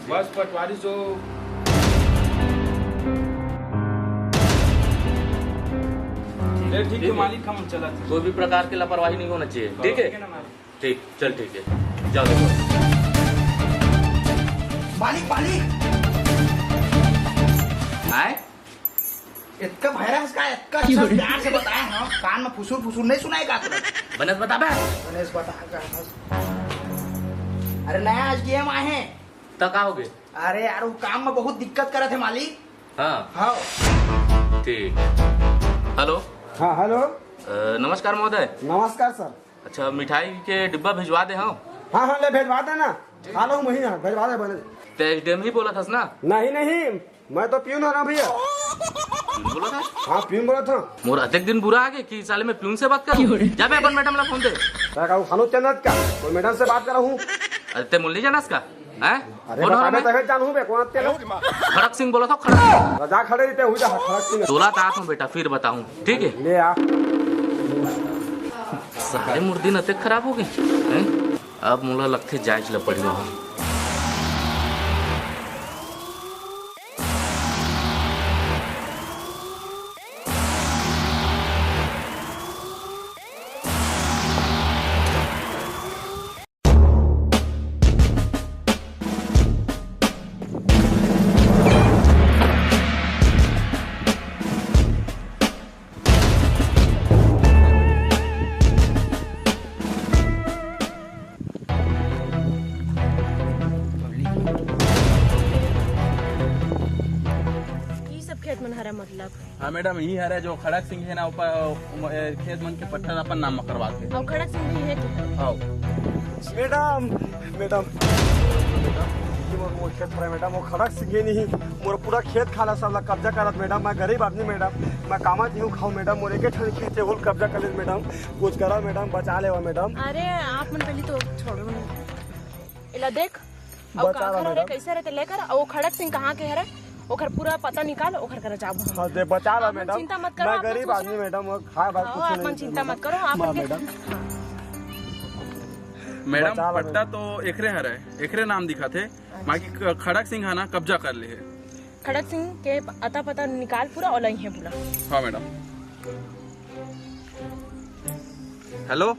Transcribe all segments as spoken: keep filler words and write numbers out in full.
बस पटवारी जो। ले ठीक है मालिक, हम चलत हन। कोई भी प्रकार के लापरवाही नहीं होना चाहिए, ठीक है? ठीक है ना मालिक? ठीक, चल ठीक है, जाओ देखो। मालिक, मालिक। आए? इतका भैरा हस का, इतका अच्छा प्यार से बताया ना, कान में फुसुर फुसुर नहीं सुनाई का तुला? बने से बता बे। बने से बता का। अरे नया एसडीएम आए हैं। त का हो गए? अरे यार, वो काम में बहुत दिक्कत करत हे मालिक। हाँ। हाँ। ठीक। हेलो। हाँ, हेलो। अ, नमस्कार महोदय। नमस्कार सर। अच्छा, मिठाई के डिब्बा भिजवा दे हव। हाँ, हाँ, ले भेजवा दे ना। खा लूँ वहीं, हाँ, भेजवा दे बने। ते एसडीएम ही बोलत हस ना? नहीं, नहीं, मैं तो प्यून हरँव भैया। प्यून बोलत हस? हाँ, प्यून बोलत हँव। मोर अतेक दिन बुरा आगे कि साले मैं प्यून से बात करूँ। जा बे अपन मैडम ला फोन दे। तें का उखानो चंदत का? कोई मैडम से बात करत हँव। अरे ते मोला नहीं जानस का? हैं? अरे कौन बता हरव बे, मैं? तभे जानहूँ बे, कोन आथे तेला? खड़क सिंह बोलत हँव, खड़क सिंह। वहाँ जा खड़े रहिते, हुई जा खड़क सिंह। तोला तात हँव बेटा, फिर बताहूँ, ठीक है? ले आ। सारे मोर दिन अतेक खराब हो गए हैं? अब मोला लगथे जायज ल पड़ी वहाँ। ई सब खेत मन हरे मतलब? हाँ मैडम, यही हरे जो खड़क सिंह है ना, ऊपर, अ, खेत मन के पट्टा अपन नाम म करवा के। अउ खड़क सिंह भी है कि? हाँ। मैडम, मैडम, मैडम, ये मोर, मोर खेत हरे मैडम, वो खड़क सिंह ही नहीं, मोर पूरा खेत खार ला सब ला कब्जा करत मैडम, मैं गरीब आदमी मैडम, मैं कामा जीहूँ खाहूँ मैडम, मोर एक ठन खेत हे, वो कब्जा कर ले मैडम, कुछ करा मैडम, बचा लेवा मैडम। अरे आप मन पहले तो छोड़ो ना। एला देख, अउ बचा ला काखर हरे, मैडम। कैसे हरे ते लेकर, अउ खड़क सिंह कहाँ के हरे, ओखर पूरा पता निकाल, ओखर करा जाबो हम। हाँ, दे, बचा ला आप मन मैडम। चिंता मत करो, मैं आप मन गरीब सोच आदमी रहे मैडम, वो खाए बार हाँ, कुछ आप नहीं मन चिंता मैडम। मत करो, आप हाँ, मन मैडम। हाँ। मैडम, बचा ला पट्टा मैडम। तो एकरे हरे, एकरे नाम दिखत हे, अच्छा। बाकी ख-, खड़क सिंह हा ना कब्जा कर ले हे। खड़क सिंह के अता पता निकाल पूरा, ओला इहें बुला। हाँ मैडम। हेलो।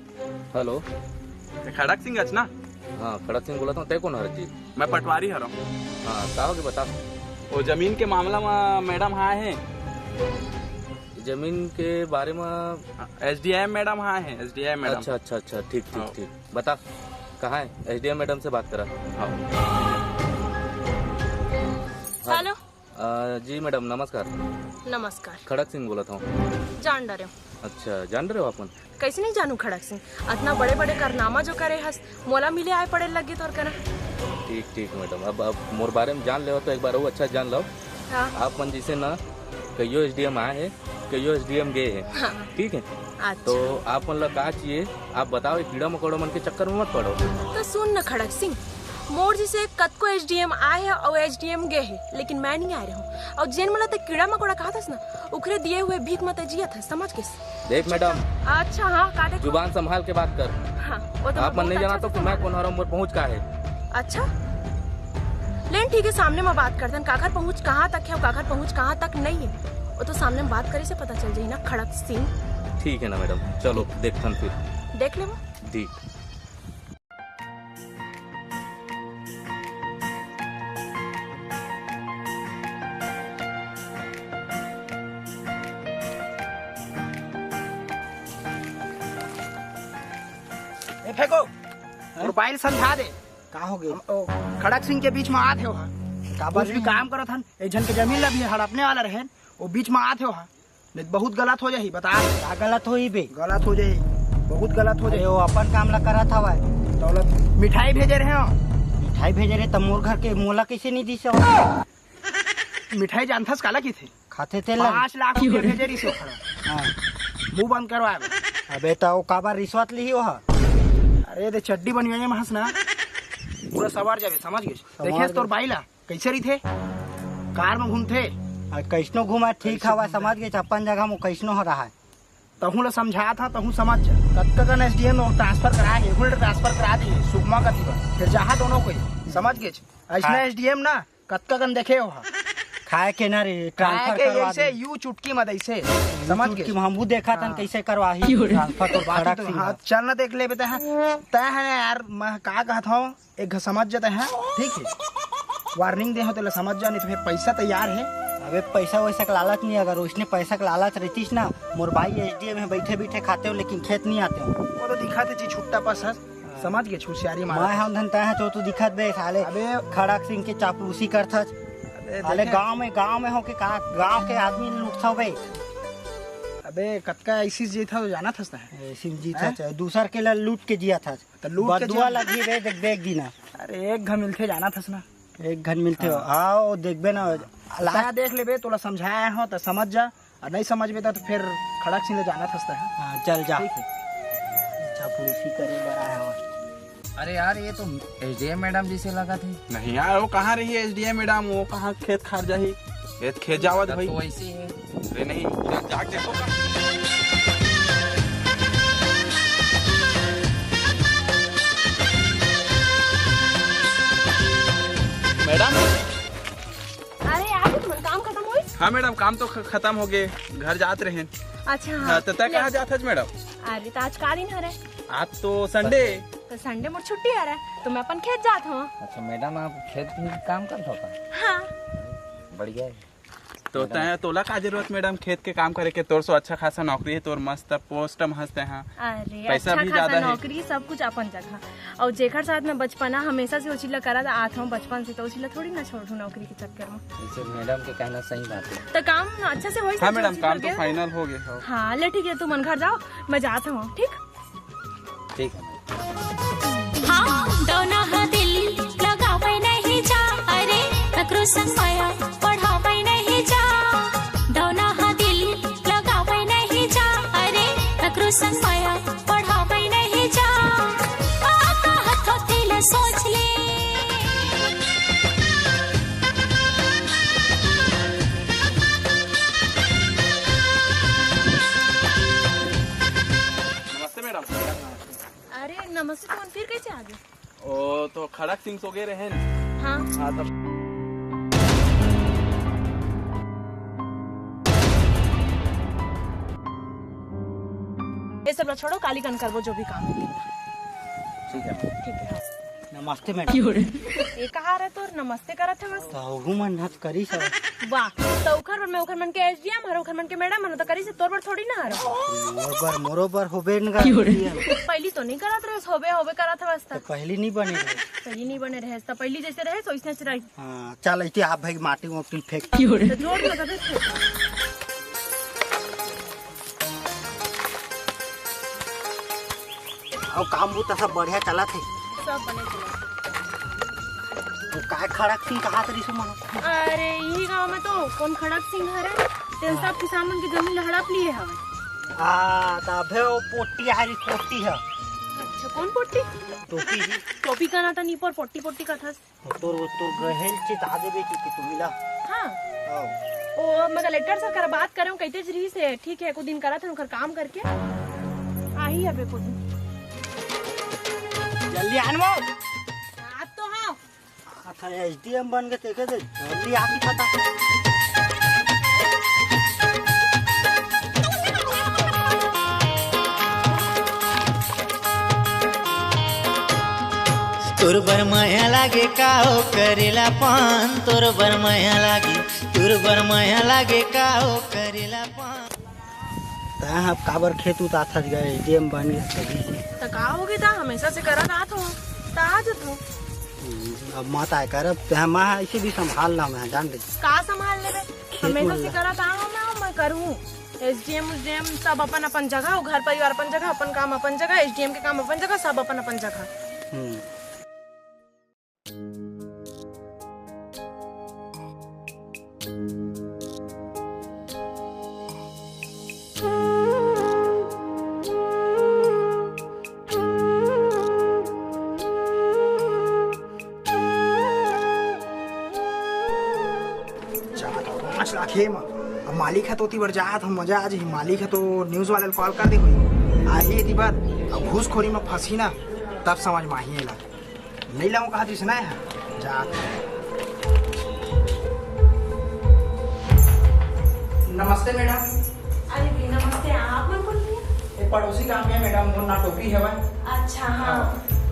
हेलो। ते खड़क सिंह अच ना? हाँ, खड़क सिंह बोलत हँव, ते कोन हरस जी? मैं पटवारी हरँव। हाँ, का होगे बता। वो जमीन के मामला म मैडम हा हे। जमीन के बारे म? एसडीएम मैडम हा हे, एसडीएम मैडम। अच्छा, अच्छा, अच्छा, ठीक, ठीक, हाँ। ठीक। बता, कहाँ हे? एसडीएम मैडम से बात करा। हाँ। हेलो। अ, जी मैडम, नमस्कार। नमस्कार। खड़क सिंह बोलत हँव। जान डरेंव। अच्छा, जान डरेव आप मन? कैसे नहीं जानहूँ खड़क सिंह? अतना बड़े-बड़े कारनामा जो करे हस, मोला मिले आए पड़े लगे तोर करा। ठीक, ठीक मैडम, अब, अब मोर बारे म जान लेव तो एक बार अउ अच्छा जान लव। हाँ। आप मन जैसे ना कहियो एसडीएम आए हे, कहियो एसडीएम गए हे, हाँ। ठीक है? अच्छा। तो आप मन ला का चाहिए, आप बताओ, ये कीड़ा मकोड़ा मन के चक्कर में मत पड़ो। तो सुन न खड़क सिंह, मोर जैसे कतको एसडीएम आए हे अउ एसडीएम गए हे, लेकिन मैं नहीं आए रहूं। अउ जेन मन ला ते कीड़ा मकोड़ा कहत हस ना, ओखरे दिए हुए भीख म ते जियत हस, समझ गेस? देख मैडम, अच्छा, हाँ, का देखो? जुबान संभाल के बात कर। हाँ, वो तो आप मन नहीं जानत हो कि मैं कोन हरव, मोर पहुँच का हे। अच्छा, लेकिन ठीक है, सामने म बात करथन, काखर पहुँच कहाँ तक हे अउ काखर पहुँच कहाँ तक नहीं है, वो तो सामने म बात करे से पता चल जाही ना, खड़क सिंह। ठीक है ना मैडम, चलो देखथन फिर। देख लेबो। ठीक। ए फेंको, मोर बाइल समझा दे। का हो गे? हम, ओ, खड़क सिंह के बीच म आत हे ओहा। काबर कुछ भी रे? काम करत हन, एक झन के जमीन ला भी हड़पने वाला रहेन, वो बीच म आत हे ओहा। नहीं त बहुत गलत हो जाही, बता। का गलत होही बे? गलत हो जाही, बहुत गलत हो अरे, जाही। वो अपन काम ला करत हवय। दौलत मिठाई भेजे रहे हो। मिठाई भेजे रहे त मोर घर के मोला कैसे नहीं दिस हो? मिठाई जानथस काला किथे? खाथे तेला। पाँच लाख रुपया भेजे रहिस ओखर। हाँ। मुंह बंद करवा अबे। अबे त वो काबर रिश्वत लिही ओहा? अरे दे चड्डी बनवाए म हंस ना। पूरा सवार जाबे, समझ गेस? सवार देखेस तोर जाबे। बाई ला? कैसे रहिथे? कार म घूमथे। आ, कैसनो घूमा ठीक कैसे हवा, घूमथे? समझ गेस, अपन जगह म कैसनो हो रहा है। तहूँ ला समझात हँव, तहूँ समझ जा। कतका कन एसडीएम ट्रांसफर कराए हे, उल्ट ट्रांसफर करा दिए, सुकमा कति बर। फिर जहाँ दोनों कोई, समझ गेस? अइसने हाँ। एसडीएम ना कतका कन देखे हो हा। खाए के ना रे, खाए ट्रांसफर के करवा ऐसे दे। यू चुटकी मत ऐसे, समझ चुटकी गए? में हमहू देखा थन हाँ। कैसे करवाही ट्रांसफर तो बात खड़क तो, सिंह हाँ, ला। चल ना देख लेबे तैं। तैं है ना यार, मैं का कहत हूँ, एक घ समझ जाते हैं, ठीक है? वार्निंग दे हो तो ले समझ जा, नहीं तो फिर पैसा तैयार है। अबे पैसा वैसा के लालच नहीं, अगर उसने पैसा के लालच रहतीस ना, मोर भाई एसडीएम है, बैठे बैठे खाते हो लेकिन खेत नहीं आते हो। वो तो दिखाते जी छुट्टा पास है। समझ गए, छुसियारी मारा मैं था। हम धन तय है, तो तू दिखत बे साले। अबे खड़क सिंह के चापलूसी करथस। अबे साले देखे। गांव में, गांव में हो के का, गांव के आदमी लूटथव बे। अबे कतका ऐसी जीत था तो जाना था उसने। ऐसी जीत हैं? था, चाहे दूसर के ला लूट के जिया था। तो लूट के बदुआ जिया। लगी बे, देख, देख दी ना। अरे एक घन मिलते जाना था उसने। एक घन मिलते हो। हाँ। आओ, देखबे ना। लास्ट तारा देख लेबे, तोला समझाया हो तो समझ जा। अउ नहीं समझबे त, त फिर खड़क सिंह ले जाना थस तैं। हाँ, चल जा। ठीक है। चापलूसी करे बर आया हो। अरे यार, ये तो एसडीएम मैडम जी से लगा थे। नहीं यार, वो कहाँ रही है एसडीएम मैडम? वो कहाँ खेत खार जाही? ये खेत जावत भाई। तो वैसे ही है। अरे नहीं, खेत जाके देखो। मैडम। अरे यार, तुमन काम खत्म होइस? हाँ मैडम, काम तो ख-, खत्म हो गए, घर जात रहे। अच्छा, हाँ, हाँ, तो तै ले। कहाँ जात हस मैडम? अरे, तो आज का दिन हरे? आज तो संडे। तो संडे मोर छुट्टी हरे, तो मैं अपन खेत जात हूँ। अच्छा मैडम, आप खेत में काम करत हो का? हाँ। बढ़िया है। तो मैडम। तै, तोला का जरूरत मैडम खेत के काम करे के? तोर सो अच्छा खासा नौकरी है, तोर मस्त पोस्ट में हंसते हैं। अरे, पैसा अच्छा भी खासा ज्यादा है। नौकरी, सब कुछ अपन जगह। अउ जेकर साथ में बचपना हमेशा से ओ चीज ला करत आत हूँ, बचपन से, तो ओ चीज ला थोड़ी ना छोड़हूँ नौकरी के चक्कर में। जैसे मैडम के कहना सही बात है। तो काम अच्छा से होइस हाँ ना, मैडम, जो काम तो चीज लगे? फाइनल हो गए हो। हाँ, ले ठीक है, तुमन घर जाओ, मैं जात हूँ, ठीक? ठीक है। हाँ, डौना ह दिल लगावे नहीं जा, अरे, ककरो संग माया बढ़ावे नहीं जा। डौना ह दिल लगावे नहीं जा, अरे, ककरो संग माया बढ़ावे नहीं जा। का कहत हो, तेला सोच ले। नमस्ते मैडम। अरे नमस्ते, तुमन फिर कैसे आ गए? ओ, तो खड़क सिंह सो गए रहे न। हाँ। हाँ, तब ये सब ला छोड़ो, काली कन करबो जो भी काम है। ठीक है। ठीक है, हाँ। नमस्ते मैडम। ये कहा रहे तोर नमस्ते करत है बस। तो हूँ मन हाथ करी सब। वाह, तो उखर मन में उखर मन के एसडीएम हरो, उखर मन के मैडम हरो, तो करी से तोर बर थोड़ी ना हरो। मोर बर, मोरो बर होबे न गा। पहली तो नहीं करत रहे, होबे, होबे करत है बस तो तक। पहली नहीं बने रहे। पहली नहीं बने रहे, तो पहली जैसे रहे, तो इसने रही। हाँ, चल, इते आप भाई माटी वाटी फेंक। तो जोर में तो फेंक। अउ काम बूता सब बढ़िया चलत हे? सब बने चलत हे। तो काय खड़क सिंह कहात रहिस मन? अरे, इही गांव में तो कोन खड़क सिंह हरे? तेन हाँ। सब किसान मन के जमीन ल हड़प लिए हवे। हाँ, त अबे वो पोट्टी हरी, पोट्टी ह। अच्छा, कोन पोट्टी? टोपी जी। टोपी कहना त निपोर, पोट्टी, पोट्टी कथस। तोर, तोर गहेल चिता देबे कि, कि तू मिला। हाँ। हाँ। ओ, मैं कलेक्टर सर करा बात करे हूँ, कहते रहिस हे, ठीक है, कुछ दिन करत हन, ओकर काम करके आही अबे कुछ दिन। जल्दी आन वो। आज तो हाँ। अच्छा, एसडीएम बन के तेके दे, जल्दी आती पता। तोर बर मया लागे का ओ करेला पान, तोर बर मया लागे, तोर बर मया लागे का ओ करेला पान। तैं अब काबर खेत उत आथस गा, एसडीएम बन गे तभी। त का होगे, त हमेशा से करत आत हो, त आ जत हो। हम्म, अब मत आय कर, अब तैं मैं ऐसे भी संभाल ला, मैं जान दे। का संभाल लेबे? खेत हमेशा मन से ला। करत आ हूँ मैं, मैं करूँ। एसडीएम, उसडीएम सब अपन अपन जगह, वो घर परिवार अपन जगह, अपन काम अपन जगह, एसडीएम के काम अपन जगह, सब अपन अपन जगह। हम्म। चार पाँच लाख हे मा। अब मालिक ह तो ओती बर जात, हम मजा आ जाही। मालिक ह तो न्यूज वाले ल कॉल कर दे होही। आही एती बर, अब घूसखोरी म फंसी ना, तब समझ म आही एला। नहीं लाऊं कहा दिस ना है। नमस्ते मैडम। अरे भी नमस्ते, आप मन बोल रहे हैं? ये पड़ोसी गांव के मैडम, मोर ना टोपी हवय। अच्छा, हाँ। हाँ,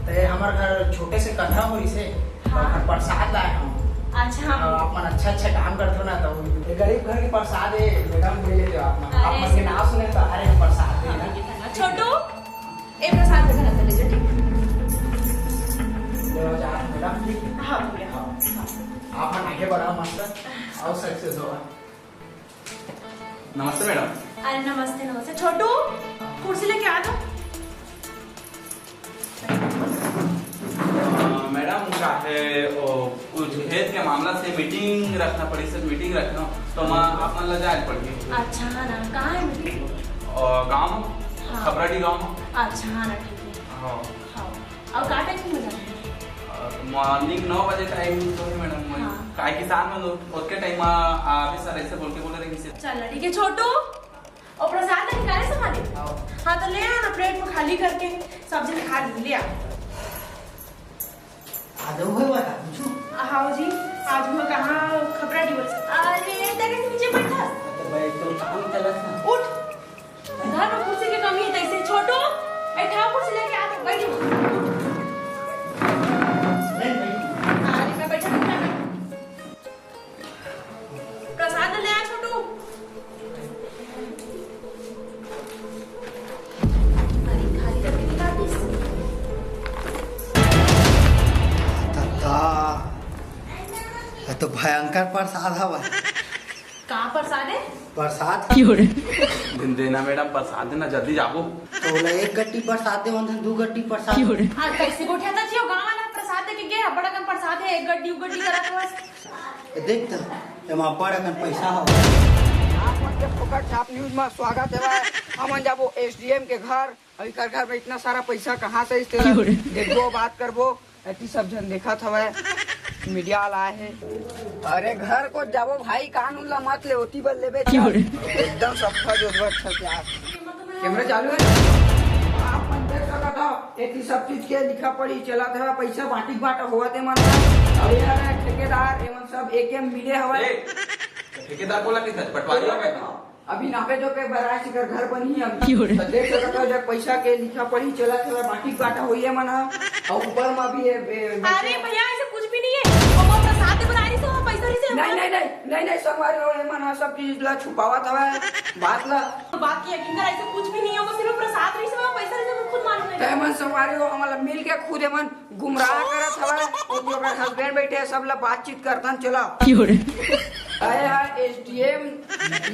ते हमर घर छोटे से कथा होइस हे, हाँ। ओकर प्रसाद लाए हूँ। अच्छा, हाँ। हाँ, आप मन अच्छा अच्छा काम करते हो ना, तो ये गरीब घर के प्रसाद है मैडम, ले लेते हो आप मन। आप अरे। मन के नाम सुने तो अरे प्रसाद है ना। छोटू, ए प्रसाद के घर ले जा, ठीक? ले जाओ मैडम, ठीक? हाँ, भैया। हाँ। आप मन आगे बढ़ा मस्त, और सक्सेस होगा। नमस्ते मैडम। अरे नमस्ते, नमस्ते। छोटू, कुर्सी लेके आ जाओ। अ, मैडम, का है, ओ, कुछ खेत के मामला से मीटिंग रखना पड़ी, सर, मीटिंग रखना, तो मैं आप मन ला जाए पड़ी। अच्छा, हाँ ना, कहाँ है मीटिंग? अ, गाँव में, हाँ। खपराडी गाँव में। अच्छा, हाँ ना, ठीक है। हाँ। हाँ। और का टाइम में जाना है? अ, मॉर्निंग नौ बजे टाइम तो है मैडम, मैं हाँ। काय किसान में लोग, ओतके टाइम में आ, अभी सर ऐसे बोल के बोले रहे कि सर। चल, ठीक है, छोटू, और प्रसाद लेके आ रहे तुम्हारे? हाँ। हाँ, तो ले आना, प्लेट में खाली करके सब्जी में खा ले आ। आज वो है वाला, पूछू? हाँ जी, आज वो कहाँ खपरा दिवस? अरे, तेरे से नीचे बैठा। तो भाई, तो काम चला था। उठ। घर में कुर्सी की कमी है, तैसे छोटू, ए, ठाकुर से लेके आ, बैठ। नहीं, नहीं। अरे, मैं बैठा नहीं, मैं। प्रसाद ले आ, छोटू। अरे, खाली करके दिखा दीस। दादा, ये तो भयंकर प्रसाद हवा। का प्रसाद है? प्रसाद? क्यों रे? दिन देना मैडम, प्रसाद देना, जल्दी जाबो। तो बोला, एक गट्टी प्रसाद दे, वंदन दू गट्टी प्रसाद। क्यों रे? आ, कैसे गोठिया था जियो, गाँव वाला प्रसाद दे के गए, बड़ा कम प्रसाद है, एक गट्टी, उ गट्टी करा तो बस। ए, देख तो, एमा बड़ा कम पैसा हो। आप मन के फोकट छाप न्यूज में स्वागत है। हमन जाबो एसडीएम के घर, अभी कर घर में इतना सारा पैसा कहाँ से इस तेरा? क्यों रे? देखबो, बात करबो। एती सब झन देखत हवय, मीडिया वाला आए हे। अरे घर को जाबो भाई, कानून ला मत ले, ओती बर लेबे क्यों चल। रे? एकदम सफा जोरदार छल के आज। कैमरा चालू है? आप मन देख सकत हो, एती सब चीज के लिखा पढ़ी चलत हवय, पैसा बांटी बांटा होवत हे मन। अरे यार, ठेकेदार, एमन सब एके मिले हवय। ए, ठेकेदार बोला किधर? पटवारी हो गए? अभी नापे जोखे बर आए, सिकर घर बनही अभी। क्यों रे? तो देख सकत हो, जब पैसा के लिखा पढ़ी चलत हवय, बांटी बांटा होइए मन ह। और ऊपर में भी ये, ये, अरे भैया, ऐसे कुछ भी नहीं है। वो, वो प्रसाद दे बर आए रहिस, वो पैसा रहिस, नहीं, नहीं, नहीं, नहीं, नहीं, संगवारी हो, ये मन ह सब चीज ला छुपावत हवय, बात ला। बात की यकीन कर, ऐसे कुछ भी नहीं है, वो सिर्फ प्रसाद रहिस, वो पैसा रहिस, वो खुद मालूम है। ते मन संगवारी हो, हमला मिल के खुद ये मन गुमराह करत हवय। वो जो ओकर हस्बैंड बैठे हे, सब ला बातचीत करथन, चला। क्यों रे? अरे यार, एसडीएम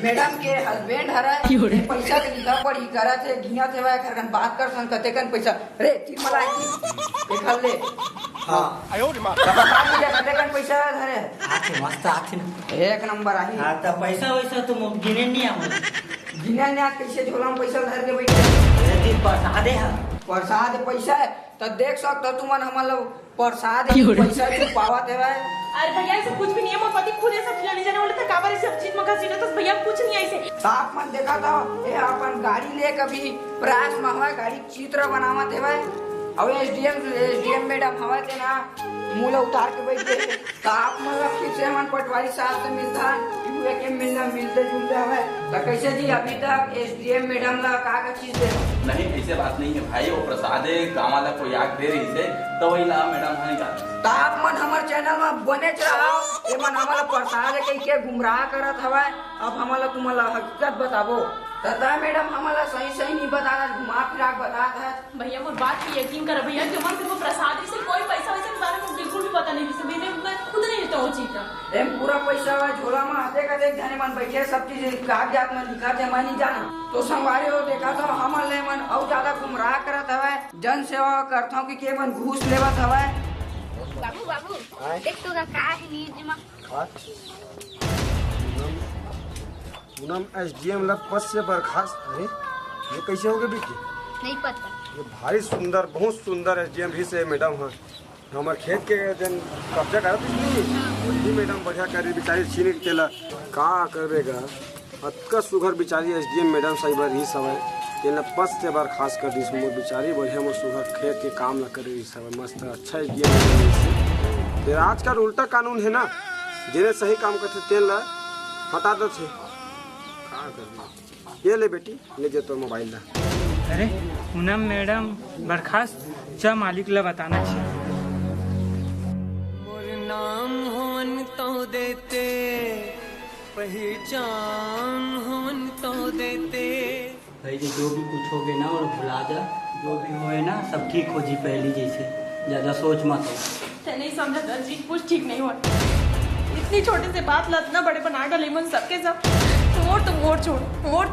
मैडम के हस्बैंड हरय, क्यों रे? पैसा के लिखा पढ़ी करत हे, गिनत हे, वह खरगन बात करथन, कतेकन पैसा रे, तीन मला आई थी, एक हल ले। हाँ। आयो रे माँ। कतेकन पैसा धरे? आथे, मस्त आथे ना। एक नंबर आही। हाँ, तो पैसा वैसा तो मो-, गिने नहीं आवे। गिने नहीं आत, कैसे झोला में पैसा धर के बैठे? अरे, ती प्रसादे है। प्रसाद पैसा है, तो देख सकते हो तुमन हमन लोग प्रसाद क्यों रे? पैसा छुपावत हे भाई। अरे भैया, ऐसे कुछ भी नहीं है, मोर पति खुद ये सब खिलाने जाने वाले थे, काबर ये सब चीज में घसीटा, तो भैया कुछ नहीं है ऐसे। तो आप मन देखा था, ये अपन गाड़ी ले कभी प्रयास में हवा गाड़ी चित्र बनावत हे भाई। अब एसडीएम, एसडीएम मैडम हवा थे ना, मुंह ला उतार के बैठ गए। तो आप मन ला फिर से हमन पटवारी साहब से मिलता है, कि वो एक मिलना मिलते जुलते हवे। तो कैसे जी अभी तक एसडीएम मैडम ला का का चीज दे? नहीं, ऐसे बात नहीं है भाई, वो प्रसाद है, गाँव वाला कोई आग दे रही से, तो वही ला मैडम हाँ निकाल। तो आप मन हमर चैनल में बने रहो, ये मन हमला प्रसाद है कह के गुमराह करत हवे। अब हमला तुमला हकीकत बताबो। तो ता मैडम हमला सही सही नहीं बता रहा, घुमा फिरा के बता रहा। भैया, मोर बात पे यकीन कर भैया, कि हमन सिर्फ प्रसाद से कोई पैसा वैसा के बारे में बिल्कुल भी पता नहीं, जैसे मैंने, मैं खुद नहीं लेता वो चीज का। एम पूरा पैसा वा झोला में, देख देख जाने मन बैठे, सब चीज कागजात में लिखा थे, मैं नहीं जाना। तो संगवारी हो, देखा था हमन ले मन अउ ज्यादा गुमराह करत हवे, जन सेवा करत हूँ कि के मन घूस लेवत हवे। बाबू, बाबू, आय? देख तो का, का है न्यूज में? पूनम, पूनम एसडीएम ला पद से बर्खास्त। अरे, ये कैसे हो गए बेटी? नहीं पता। ये भारी सुंदर, बहुत सुंदर एसडीएम भी से मैडम है। हमर खेत के जन कब्जा करत रहिस नहीं, वही मैडम बढ़िया करे, बेचारी छीन के तेला का करबे गा। अतका सुघर बेचारी एसडीएम मैडम साहिबा रहिस हवय, तेला पद से बर्खास्त कर दिस। मोर बेचारी बढ़िया मोर सुघर खेत के काम ला करे रहिस हवय, मस्त अच्छा एसडीएम मैडम रहिस। फेर आजकल उल्टा कानून हे ना, जेने सही काम करथे तेन ला हटा देथे। का करबे? ये ले बेटी, ले जा तोर मोबाइल ला। अरे पूनम मैडम, बर्खास्त, चा मालिक ला बताना चाहिए। मोर नाम होन तो देते, पहचान होन तो देते। भाई जी, जो भी कुछ हो गए ना, और भुला जा। जो भी होए ना, सब ठीक हो जी, पहली जैसे। ज्यादा सोच मत हो। तै नहीं समझा दर्जी, कुछ ठीक नहीं हुआ। इतनी छोटी सी बात ला इतना बड़े बना डाले मन सबके सब। मोर तो मोर छोड़, मोर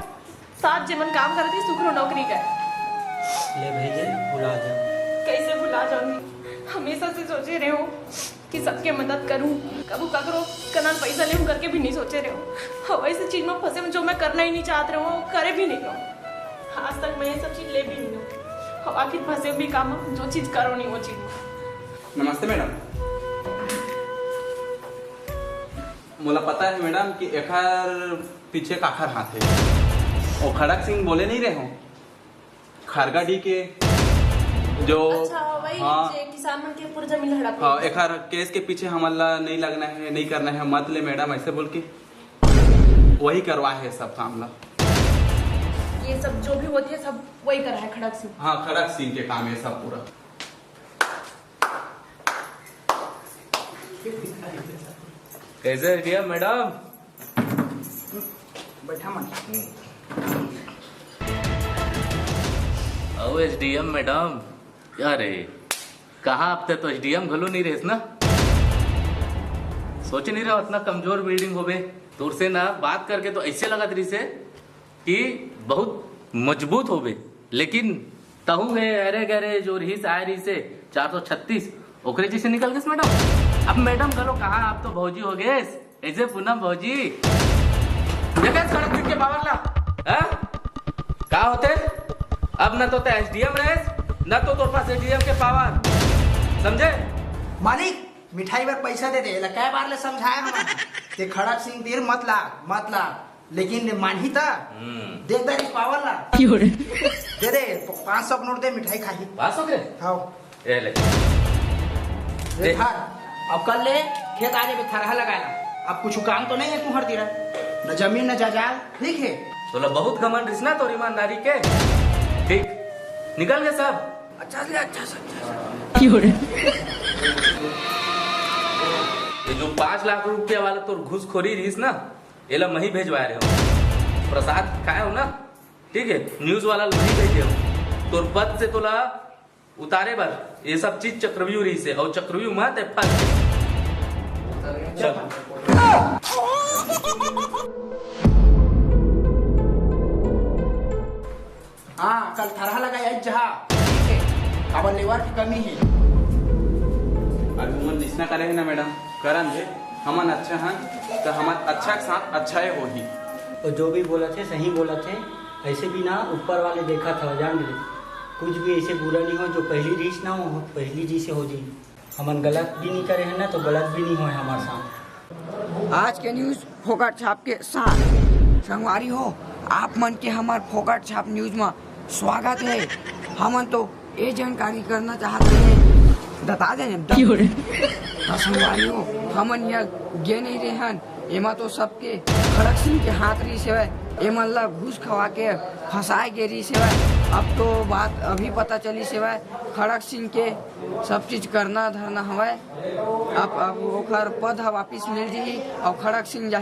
साथ जेमन काम करत रहिस, उकरो नौकरी गए। ले भाई जी, भुला जा। कैसे भुला जाऊंगी? हमेशा से सोचे रहे हो कि सबके मदद करूं, कभू ककरो कना पैसा लेहूं करके भी नहीं सोचे रहे हो। हवा ऐसी चीज में फंसे हूं जो मैं करना ही नहीं चाहत रहे हूं, करे भी नहीं रहे हूं। आज तक मैं ये सब चीज ले भी नहीं हूं। हवा आखिर फंसे भी काम, जो चीज करो नहीं वो चीज। नमस्ते मैडम। मोला पता है मैडम कि एखर पीछे काखर हाथ है। वो खड़क सिंह बोले नहीं रहे हो, खारगाडीह के जो अच्छा, वही हाँ। जे किसान मन के पूरा जमीन हड़प हाँ, लेहे। एखर केस के पीछे हमन ला नहीं लगना है, नहीं करना है, मत ले मैडम, ऐसे बोल के वही करवा है सब काम ला। ये सब जो भी होती है, सब वही करा है खड़क सिंह। हाँ, खड़क सिंह के काम है सब पूरा। कैसे दिया मैडम? बैठा मन। अउ एसडीएम मैडम, अरे, कहाँ अब तक तो एसडीएम घलो नहीं रहिस ना? सोचे नहीं रहो इतना कमजोर बिल्डिंग होबे। तोर से ना बात करके तो ऐसे लगत रहिसे कि बहुत मजबूत होबे, लेकिन तहू हे अरे गरे जो रहिस आए रहिसे चार सौ छत्तीस, ओकरे जैसे निकल गइस मैडम। अब मैडम घलो कहाँ, अब तो भौजी हो गइस। ऐसे पूनम भौजी, देखे खड़क सिंह के पावर ला, हैं? का होते? अब न तो ते एसडीएम रहे, न तो तोर पास एसडीएम के पावर, समझे? मालिक, मिठाई बर पैसा दे दे, एला कै बार ले समझाए हमन। ते खड़क सिंह तीर मत लाग, मत लाग, लेकिन मानही त हम्म। दे दे रे पावर ला। दे दे, प-, पाँच सौ के नोट दे, मिठाई खाही। पाँच सौ के? हाँ। ए ले। ए दे। थार, अब कल ले खेत आ जाबे थरहा लगाए ला। अब कुछ काम तो नहीं है तुम्हारे तीरा, न जमीन न जायदाद, ठीक है? तोला बहुत घमंड रिस ना तोर ईमानदारी के। ठीक, निकल गए सब। अच्छा से, अच्छा से, अच्छा से। ये जो पाँच लाख रुपया वाला तोर घूसखोरी रिस ना, एला मही भेजवाए रहे हो, प्रसाद खाए हो ना, ठीक है, न्यूज वाला ल मही भेजे हो। तोर पद से तोला उतारे बर ये सब चीज चक्रव्यूह रहिसे, अउ चक्रव्यूह म ते फंस गे। चल। हाँ, कल थरहा लगाए जहाँ, ठीक है, काबर लेबर की कमी है। अभी हमन जिसना करे है ना मैडम, करन दे, हमन अच्छा हन, तो हमर अच्छा के साथ अच्छा ही होही। और जो भी बोलत हे, सही बोलत हे। ऐसे भी ना ऊपर वाले देखत हवय, जान ले, कुछ भी ऐसे बुरा नहीं हो, जो पहली रीस ना हो, पहली जी से हो जी। हमन गलत भी नहीं करे हैं ना, तो गलत भी नहीं होए हमारे साथ। आज के न्यूज फोकट छाप के साथ। संगवारी हो, आप मन के हमार फोकट छाप न्यूज में स्वागत है। हमन तो ये जानकारी करना चाहत रहे, बता देने, क्यों रे? तो संगवारी हो, हमन यहाँ गे नहीं रहे हन, एमा तो सबके खड़क सिंह के हाथ रहिस हवय, एमन ला घूस खवा के फंसाए गे रहिस हवय। अब तो बात अभी पता चलिस हवय, खड़क सिंह के सब चीज करना धरना हवय। अब, अब ओखर पद ह वापिस मिल जही अउ खड़क सिंह जाही।